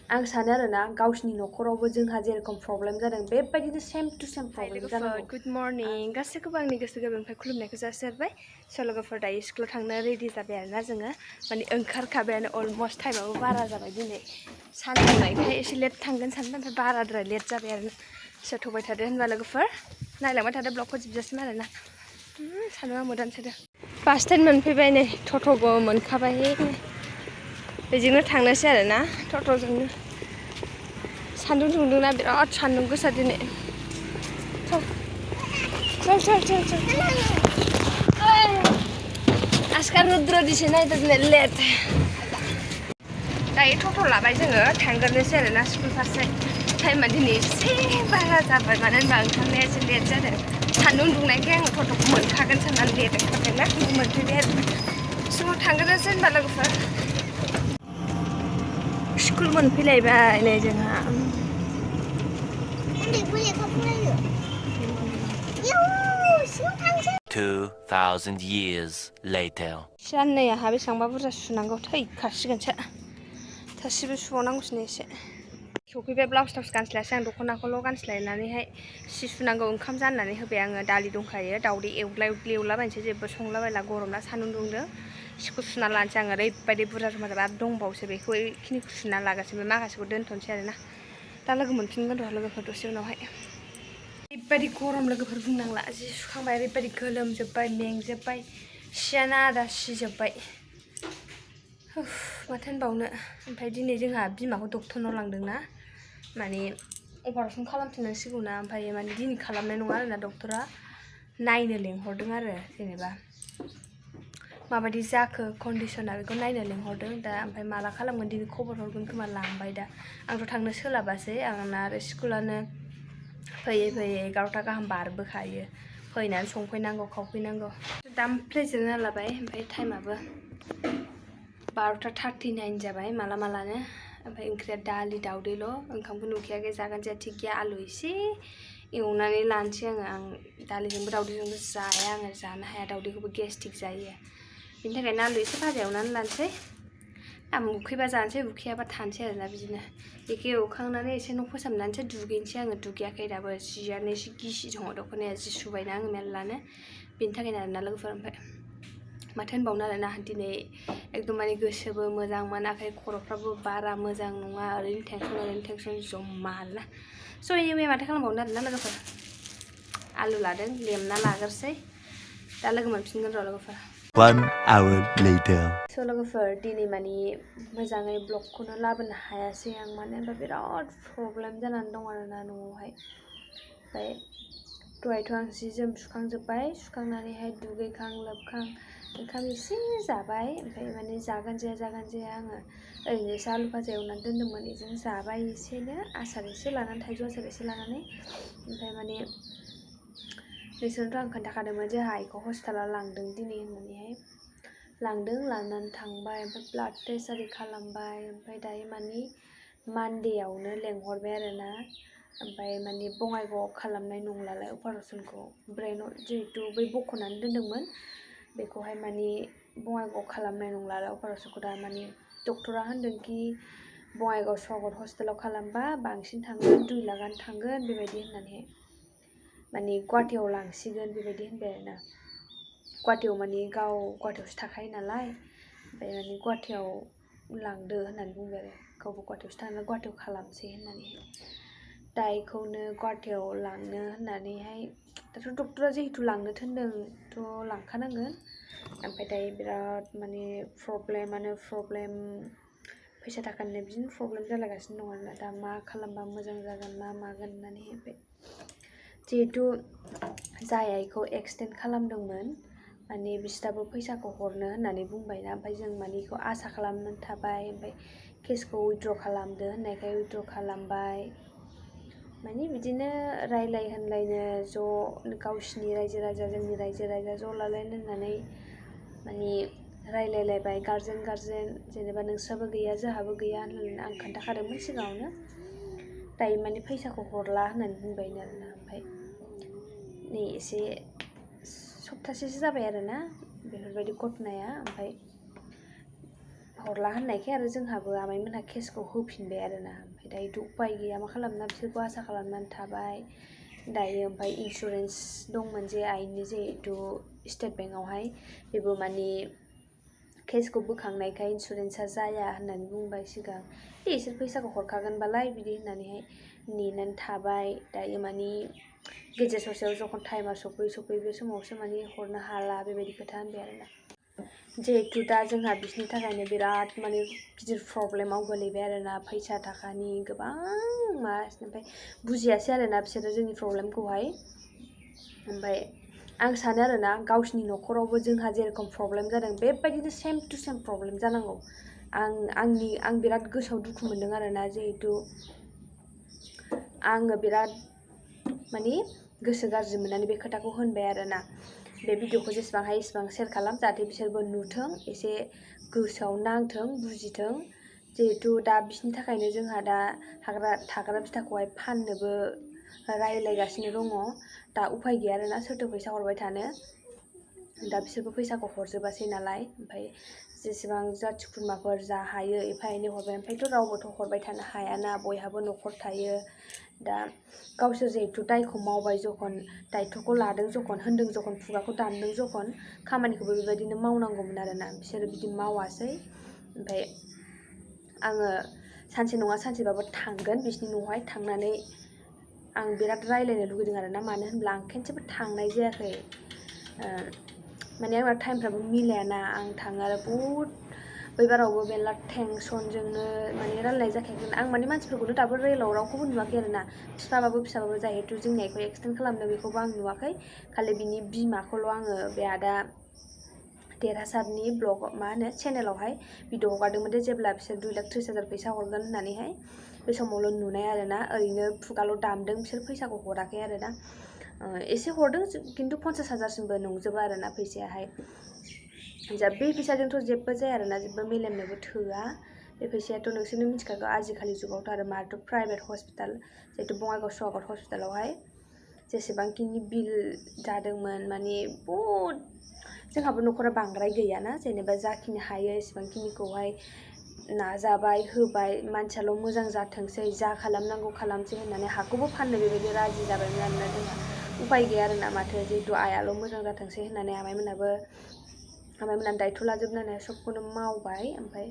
आं सानो आरोना गावसिनि नखरावबो जोंहा जेरखम प्रब्लेम जादों बेबायदिनो सेम टु सेम प्रब्लेम जानांगौ। गुड मर्निं गासैखौबो आंनि गोसो गोरबोनिफ्राय खुलुमनायखौ जासिहरबाय। लोगोफोर दायो स्कुलाव थांनो रेडि जाबाय आरोना जोङो माने ओंखारखाबायानो अलमस्ट टाइमाबो बारा जाबाय दिनै सानदुंनायखाय एसे लेट थांगोन सानबाय ओमफ्राय बाराद्राय लेट जाबाय आरो सोथ'बाय थादो होनबा लोगोफोर नायलांबाय थादो ब्लगखौ जोबजासिम आरोना सान्दुङा मोदानसोदों। बास स्टेन्ड मोनफैबाय नै टट'बो मोनखाबाय बेजोंनो थांनोसै आरोना टट'जोंनो। सान्दुं दुंदोंना बिराद सान्दुं गोसा दिनै। चल आजका रुद्र दिसे नायदो दिनै लेट। दायो टट' लाबाय जोङो थांग्रोनोसै आरोना स्कुल फारसे। टाइमा दिनै एसे बारा जाबाय मानो होनबा ओंखारनाया एसे लेट जादों। सान्दुं दुंनायखाय आङो टट'खौ मोनखागोन साननानै लेट ओंखारदोंना मोनफैबाय आरो स्कुलाव थांग्रोनोसै होनबा लोगोफोर। स्कुल मोनफैलायबाय नै जोंहा। 2000 years later. साननैहा बेसेबांबा बुरजा सुनांगौ थैखासिगोनसो। थोरसिबो सुबावनांगौसो एसे। सफैबाय ब्लाउस थाउस गानस्लायासै आं दख'नाखौल' गानस्लायनानैहाय सि सुनांगौ ओंखाम जाननानै होबाय आङो दालि दंखायो दाउदै एवलाबायनोसै जेबो संलाबायला गरमना सान्दुं दुंदों। सिखौ सुना लानोसै आङो ओरैबायदि बुरजा जमा जाबाय आरो दंबावोसो बेखौ बेखिनिखौ सुना लागासिनो माखासेखौ दोनथ'नोसै आरोना दा लोगो मोनफिनगोन र' लोगोफोर दसे उनावहाय। ओरैबायदि गरम लोगोफोर बुंनांला जि सुखांबाय ओरैबायदि गोलोमजोब्बाय मेंजोब्बाय सियानो आदा सिजोब्बाय माथो होनबावनो। ओमफ्राय दिनै जोंहा बिमाखौ डक्टरनाव लांदोंना माने अपारेसन खालामफिननांसिगौना ओमफ्राय माने दिनै खालामनाय नङा आरोना डक्टरा नायनो लेंहरदों आरो जेनेबा माबायदि जाखो कन्डिसना बेखौ नायनो लेंहरदों दा ओमफ्राय माला खालामगोन दिनै खबर हरगोन खोमा लांबाय दा आंथ' थांनो सोलाबासै आंना आरो स्कुलानो फैयै 11ता गाहाम बारबोखायो फैनानै संफैनांगौ खावफैनांगौ दाम प्रेजेन्ट लाबाय ओमफ्राय टाइमाबो 12:39 जाबाय मालानो ओमफ्राय ओंख्रिया दालि दाउदैल' ओंखामखौ नुखैयाखै जागोन जाया थिग गैया आलु एसे एवनानै लानोसै आं दालिजोंबो दाउदैजोंबो जाया आङो जानो हाया दाउदैखौबो गेस्टिक जायो बिनि थाखायनो आलु एसे भाजा एवनानै लानोसै आं उखैबा जानोसै उखैयाबा थानोसै आरोना बिदिनो बेखौ एवखांनानै एसे न' फोसाबनानैसो दुगैनोसै आङो दुगैयाखै दाबो जियानो एसे गिसि दङ दख'नाया जि सुबायना आङो मेल्लानो बेनि थाखायनो आरोना लोगोफोर। ओमफ्राय माथो होनबावनो आरोना दिनै एकदम माने गोसोबो मोजां मोनाखै खर'फ्राबो बारा मोजां नङा ओरैनो टेनसन जमा आरोना स' एनिवे माथो खालामबावनो आरोना लोगोफोर आलु लादों लेमना लाग्रोसै दा लोगो मोनफिनगोन र' लोगोफोर। 1 hour later. स' लोगोफोर दिनै माने मोजाङै ब्लगखौनो लाबोनो हायासै आं मानो होनबा बिराद प्रब्लेम जानानै दं आरोना न'आवहाय। ओमफ्राय दहायथ' आं जि जोम सुखांजोब्बाय सुखांनानैहाय दुगैखां लोबखां ओंखाम एसे जाबाय ओमफ्राय माने जागोन जाया आङो ओरैनोसो आलु भाजा एवनानै दोन्दोंमोन बेजों जाबाय एसेनो आसार एसे लानानै थाइजौ आसार एसे लानानै ओमफ्राय माने नोंसोरनोथ' आं खोन्थाखादोंमोन जोंहा आइखौ हस्पिटालाव लांदों दिनै होननानैहाय लांनानै थांबाय ओमफ्राय ब्लाड टेस्ट आरि खालामबाय ओमफ्राय दायो माने मानडेआवनो लेंहरबाय आरोना ओमफ्राय माने बङाइगावआव खालामनाय नंलालाय अपारेसनखौ ब्रेनाव जिहेतु बै बख'नानै दोन्दोंमोन बेखौहाय माने बङाइगावआव खालामनाय नंलालाय अपारेसनखौ दा माने डक्टरा होनदोंखि बङाइगाव स्वागत हस्पिटालाव खालामबा बांसिन थांगोन 2 लाखआनो थांगोन बेबायदि होननानै माने गुवाहाटीयाव लांसिगोन बेबायदि होनबाय आरोना गुवाहाटीयाव माने गाव गुवाहाटीयावसो थाखायो नालाय ओमफ्राय माने गुवाहाटीयाव लांदो होननानै बुंबाय आरो गावबो गुवाहाटीयावसो थानानै गुवाहाटीयाव खालामसै होननानैहाय दा बेखौनो गुवाहाटीयाव लांनो होननानैहाय दाथ' डक्टरा जिहेतु लांनो थिनदोंथ' लांखानांगोन ओमफ्राय दायो बिराद माने प्रब्लेम फैसा थाखानिनो बिदिनो प्रब्लेम जालागासिनो दं आरोना दा मा खालामबा मोजां जागोन मा मागोन होननानै ओमफ्राय जिहेतु जाय आइखौ एक्सटेन्ड खालामदोंमोन माने बिस्राबो फैसाखौ हरनो होननानै बुंबायना ओमफ्राय जों माने बेखौ आसा खालामनानै थाबाय ओमफ्राय केसखौ उइथड्र खालामदो होननायखाय उइथड्र खालामबाय माने बिदिनो रायलाय होनलायनो ज' गावसिनि रायजो राजा जोंनि रायजो राजा ज' लालायलायनानै माने रायलायलायबाय गारजेन जेनेबा नोंस्राबो गैया जोंहाबो गैया होननानै आं खोन्थाखादोंमोन सिगाङावनो दायो माने फैसाखौ हरला होननानै बुंबायनो आरोना ओमफ्राय नै एसे सप्तासेसो जाबाय आरोना बेफोरबायदि घटनाया ओमफ्राय हरला होननायखाय आरो जोंहाबो आमाइमोनहा केसखौ होफिनबाय आरोना ओमफ्राय दायोथ' उपाय गैया मा खालामना बिसोरखौ आसा खालामनानै थाबाय दायो ओमफ्राय इन्सुरेन्स दंमोन जे आइनि जिहेतु स्टेट बेंकआवहाय बेबो माने केसखौ बोखांनायखाय इन्सुरेन्सआ जाया होननानै बुंबाय सिगां इसोर फैसाखौ हरखागोनबालाय बिदि होननानैहाय नेनानै थाबाय दायो माने गेजेर ससेयाव जखन टाइमा सफैयो बे समावसो माने हरनो हाला बेबायदि खोथा होनबाय आरोना जिहेतु दा जोंहा बिसोरनि थाखायनो बिराद माने गिदिर प्रब्लेमाव गोलैबाय आरोना फैसा थाखानि गोबां ओमफ्राय बुजियासै आरोना बिसोरो जोंनि प्रब्लेमखौहाय ओमफ्राय आं सानो आरोना गावसिनि न'खरावबो जोंहा जेरखम प्रब्लेम जादों बेबायदिनो सेम टु सेम प्रब्लेम जानांगौ आं बिराद गोसोआव दुखु मोनदों आरोना जिहेतु आङो बिराद माने गोसो गाज्रि मोननानै बे खोथाखौ होनबाय आरोना बे भिडिअखौ जेसेबां हायो एसेबां शेयार खालाम जाहाथे बिसोरबो नुथों एसे गोसोआव नांथों बुजिथों जिहेतु दा बिसोरनि थाखायनो जोंहा दा थाग्रा बिथाखौहाय फाननोबो रायलायगासिनो दङ दा उपाय गैया आरोना सोरथो फैसा हरबाय थानो दा बिसोरबो फैसाखौ हरजोबासै नालाय ओमफ्राय जेसेबां जाथि खुरमाफोर जा हायो एफा एनै हरबाय ओमफ्रायथ' रावबोथ' हरबाय थानो हायाना बयहाबो न'खर थायो दा गावसोर जिहेतु दायखौ मावबाय जखन दायथ'खौ लादों जखन होनदों जखन खुगाखौ दानदों जखन खामानिखौबो बेबायदिनो मावनांगौमोन आरोना बिसोरो बिदि मावासै ओमफ्राय आङो सानसे नङा सानसेबाबो थांगोन बिसोरनि न'आवहाय थांनानै आं बिराद रायलायनो लुगैदों आरोना मानो होनब्ला आं खेनसेबो थांनाय जायाखै माने आंना टाइमफ्राबो मिलायाना आं थाङो आरो बहुद बैबारावबो मेरला टेनसनजोंनो माने रायलायनाय जाखायाखै आं माने मानसिफोरखौनो दाबो रेलाव रावखौबो नुवाखै आरोना फिसाबाबो जिहेतु जोंनि आइखौ एक्सटेन्ड खालामदों बेखौबो आं नुवाखै खालि बिनि बिमाखौल' आङो बे आदा देरहासारनि ब्लग मा होनो चेनेलावहाय भिडिअ हगारदोंमोन दे जेब्ला बिसोर 2,30,000 फैसा हरगोन होननानैहाय बे समावल' नुनाय आरोना ओरैनो खुगाल' दामदों बिसोर फैसाखौ हराखै आरोना एसे हरदों खिन्थु 50,000सिमबो नंजोबा आरोना फैसायाहाय जा बे फैसाजोंथ' जेबो जाया आरोना जेबो मेलेमनोबो थोआ बे फैसायाथ' नोंसोरनो मिथिखागौ आजिखालि जुगावथ' आरो माथ' प्राइभेट हस्पिटाल जिहेतु बङाइगाव स्वागत हस्पिटालावहाय जेसेबांखिनि बिल जादोंमोन माने बहुद जोंहाबो न'खरा बांद्राय गैयाना जेनेबा जाखिनि हायो एसेबांखिनिखौहाय नाजाबाय होबाय मानसियाल' मोजां जाथोंसै जा खालामनांगौ खालामसै होननानै हाखौबो फाननो बेबायदि राजि जाबायमोन आरोना जोंहा उपाय गैया आरोना माथो जिहेतु आइयाल' मोजां जाथोंसै होननानै आमाइमोनहाबो दायथ' लाजोबनानै सबखौनो मावबाय ओमफ्राय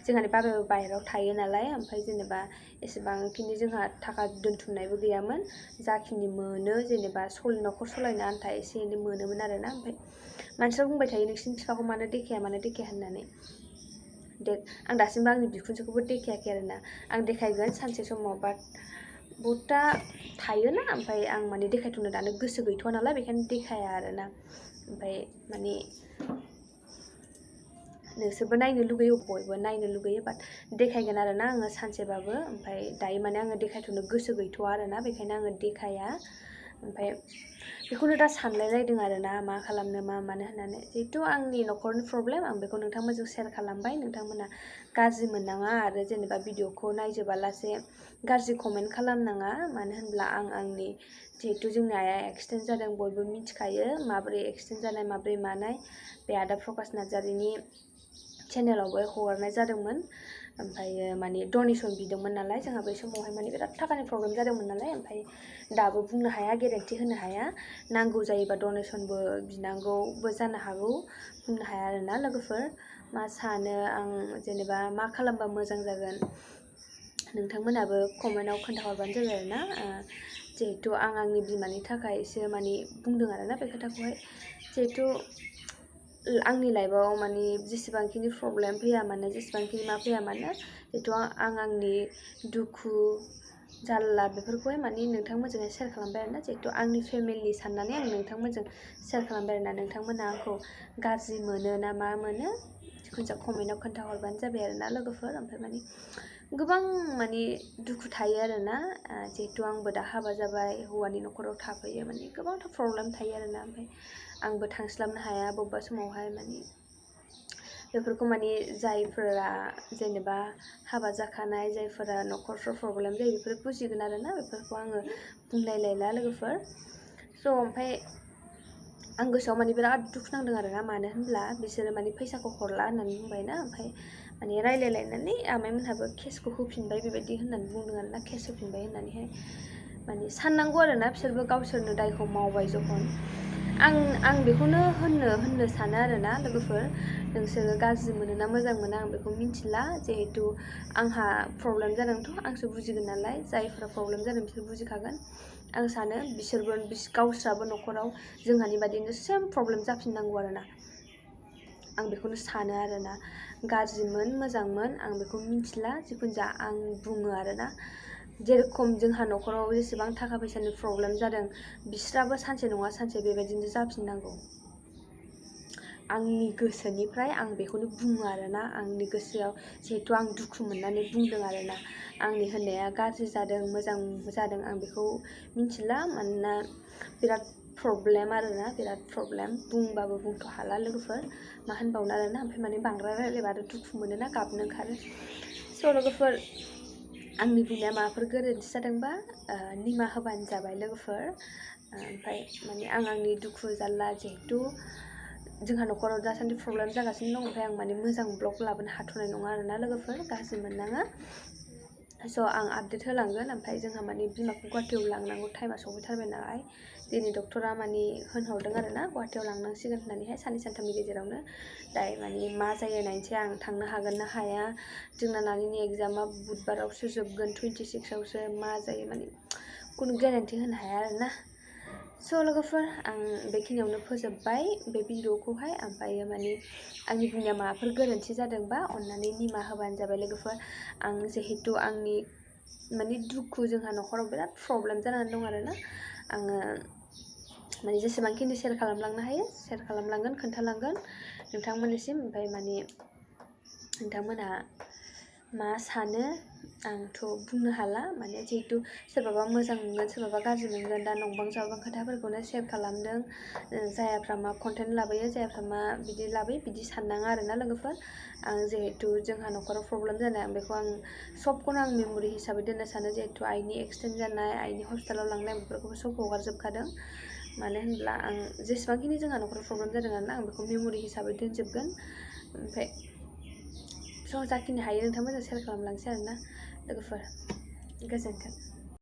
जोंहानि बाबायाबो बाहेरायाव थायो नालाय ओमफ्राय जेनेबा एसेबांखिनि जोंहा थाखा दोनथुमनायबो गैयामोन जाखिनि मोनो जेनेबा न'खर सलायनो आन्था एसे एनै मोनोमोन आरोना ओमफ्राय मानसिफ्रा बुंबाय थायो नोंसिनि बिफाखौ मानो देखाया होननानै आं दासिमबो आंनि बिखुनजोखौबो देखायाखै आरोना आं देखायगोन सानसे समाव बाट बहुदटा थायोना ओमफ्राय आं माने देखायथ'नो दानो गोसो गैथ'वा नालाय बेखायनो देखाया आरोना ओमफ्राय माने नोंसोरबो नायनो लुगैयो बयबो नायनो लुगैयो बाट देखायगोन आरोना आङो सानसेबाबो ओमफ्राय दायो माने आङो देखायथ'नो गोसो गैथ'वा आरोना बेखायनो आङो देखाया ओमफ्राय बेखौनो दा सानलायलायदों आरोना मा खालामनो मा मानो होननानै जिहेतु आंनि न'खरनि प्रब्लेम आं बेखौ नोंथांमोनजों शेयार खालामबाय नोंथांमोना गाज्रि मोननाङा आरो जेनेबा भिडिअखौ नायजोबालासे गाज्रि कमेन्ट खालामनाङा मानो होनब्ला आंनि जिहेतु जोंनि आइया एक्सटेन्ड जादों बयबो मिथिखायो माबोरै एक्सटेन्ड जानाय माबोरै मानाय बे आदा प्रकाश नार्जारिनि चेनेलावबो हगारनाय जादोंमोन ओमफ्राय माने डनेसन बिदोंमोन नालाय जोंहा बै समावहाय माने बिराद थाखानि प्रब्लेम जादोंमोन नालाय ओमफ्राय दाबो बुंनो हाया गेरेन्टि होनो हाया नांगौ जायोबा डनेसनबो बिनांगौबो जानो हागौ बुंनो हाया आरोना लोगोफोर मा सानो आं जेनेबा मा खालामबा मोजां जागोन नोंथांमोनाबो कमेन्टआव खोन्थाहरबानो जाबाय आरोना जिहेतु आंनि बिमानि थाखायसो माने बुंदों आरोना बे खोथाखौहाय जिहेतु आंनि लाइफआव माने जेसेबांखिनि प्रब्लेम फैया मानो जेसेबांखिनि मा फैया मानो जिहेतु आंनि दुखु जारला बेफोरखौहाय माने नोंथांमोनजोंहाय शेयार खालामबाय आरोना जिहेतु आंनि फेमिलि साननानै आं नोंथांमोनजों शेयार खालामबाय आरोना नोंथांमोना आंखौ गाज्रि मोनो ना मा मोनो जिखुनु जाया कमेन्टआव खोन्थाहरबानो जाबाय आरोना लोगोफोर ओमफ्राय माने गोबां माने दुखु थायो आरोना जिहेतु आंबो दा हाबा जाबाय हौवानि न'खराव थाफैयो माने गोबांथार प्रब्लेम थायो आरोना ओमफ्राय आंबो थांस्लाबनो हाया बबेबा समावहाय माने बेफोरखौ माने जायफोरा जेनेबा हाबा जाखानाय जायफोरा न'खरफ्राव प्रब्लेम जायो बेफोर बुजिगोन आरोना बेफोरखौ आङो बुंलायलायला लोगोफोर स' ओमफ्राय आं गोसोआव माने बिराद दुखु नांदों आरोना मानो होनब्ला बिसोरो माने फैसाखौ हरला होननानै बुंबायना ओमफ्राय माने रायलायलायनानै आमाइमोनहाबो केसखौ होफिनबाय बेबायदि होननानै बुंदों आरोना केस होफिनबाय होननानैहाय माने साननांगौ आरोना बिसोरबो गावसोरनो दायखौ मावबाय जखन आं बेखौनो होननो सानो आरोना लोगोफोर नोंसोरो गाज्रि मोनो ना मोजां मोनो आं बेखौ मिथिला जिहेतु आंहा प्रब्लेम जादोंथ' आंसो बुजिगोन नालाय जायफोरा प्रब्लेम जादों बिसोर बुजिखागोन आं सानो बिसोरबो गावस्राबो न'खराव जोंहानि बादिनो सेम प्रब्लेम जाफिननांगौ आरोना आं बेखौनो सानो आरोना गाज्रिमोन मोजांमोन आं बेखौ मिथिला जिखुनु जा आं बुङो आरोना जेरखम जोंहा न'खराव जेसेबां थाखा फैसानि प्रब्लेम जादों बिस्राबो सानसे नङा सानसे बेबायदिनो जाफिननांगौ आंनि गोसोनिफ्राय आं बेखौनो बुङो आरोना आंनि गोसोआव जिहेतु आं दुखु मोननानै बुंदों आरोना आंनि होननाया गाज्रि जादों मोजां जादों आं बेखौ मिथिला मानोना बिराद प्रब्लेम आरोना बिराद प्रब्लेम बुंबाबो बुंथ' हाला लोगोफोर मा होनबावनो आरोना ओमफ्राय माने बांद्राय रायलायबा आरो दुखु मोनोना गाबनो ओंखारो स' लोगोफोर आंनि बुंनाया माबाफोर गोरोन्थि जादोंबा निमाहा होबानो जाबाय लोगोफोर ओमफ्राय माने आंनि दुखु जारला जिहेतु जोंहा न'खराव दासान्दि प्रब्लेम जागासिनो दं ओमफ्राय आं माने मोजां ब्लग लाबोनो हाथ'नाय नङा आरोना लोगोफोर गाज्रि मोननाङा स' आं आपडेट होलांगोन ओमफ्राय जोंहा माने बिमाखौ गुवाहाटियाव लांनांगौ टाइमा सफैथारबाय नालाय दिनै डक्टरा माने होनहरदों आरोना गुवाहाटियाव लांनांसिगोन होननानैहाय साननै सानथामनि गेजेरावनो दाय माने मा जायो नायनोसै आं थांनो हागोन ना हाया जोंना नानिनि एग्जामा बुधबारावसो जोबगोन 26आवसो मा जायो माने खुनु गेरेन्टि होनो हाया आरोना स' लोगोफोर आं बेखिनियावनो फोजोबबाय बे भिडिअखौहाय ओमफ्राय माने आंनि बुंनाया माबाफोर गोरोन्थि जादोंबा अन्नानै निमाहा होबानो जाबाय लोगोफोर आं जिहेतु आंनि माने दुखु जोंहा न'खराव बिराद प्रब्लेम जानानै दं आरोना आङो माने जेसेबांखिनि शेयार खालामलांनो हायो शेयार खालामलांगोन खोन्थालांगोन नोंथांमोननिसिम ओमफ्राय माने नोंथांमोनहा मा सानो आंथ' बुंनो हाला माने जिहेतु सोरबाबा मोजां मोनगोन सोरबाबा गाज्रि मोनगोन दा नंबां जाबां खोथाफोरखौनो शेयार खालामदों जायाफ्रा मा कन्टेन्ट लाबोयो जायाफ्रा मा बिदि लाबोयो बिदि साननाङा आरोना लोगोफोर आं जिहेतु जोंहा न'खराव प्रब्लेम जानाय आं बेखौ आं सबखौनो आं मेम'रि हिसाबै दोननो सानो जिहेतु आइनि एक्सिडेन्ट जानाय आइनि हस्पिटालाव लांनाय बेफोरखौबो सब हगारजोबखादों मानो होनब्ला आं जेसेबांखिनि जोंहा न'खराव प्रब्लेम जादों आरोना आं बेखौ मेम'रि हिसाबै दोनजोबगोन ओमफ्राय स' जाखिनि हायो नोंथांमोनजों शेयार खालामलांसै आरोना लोगोफोर गोजोन्थों।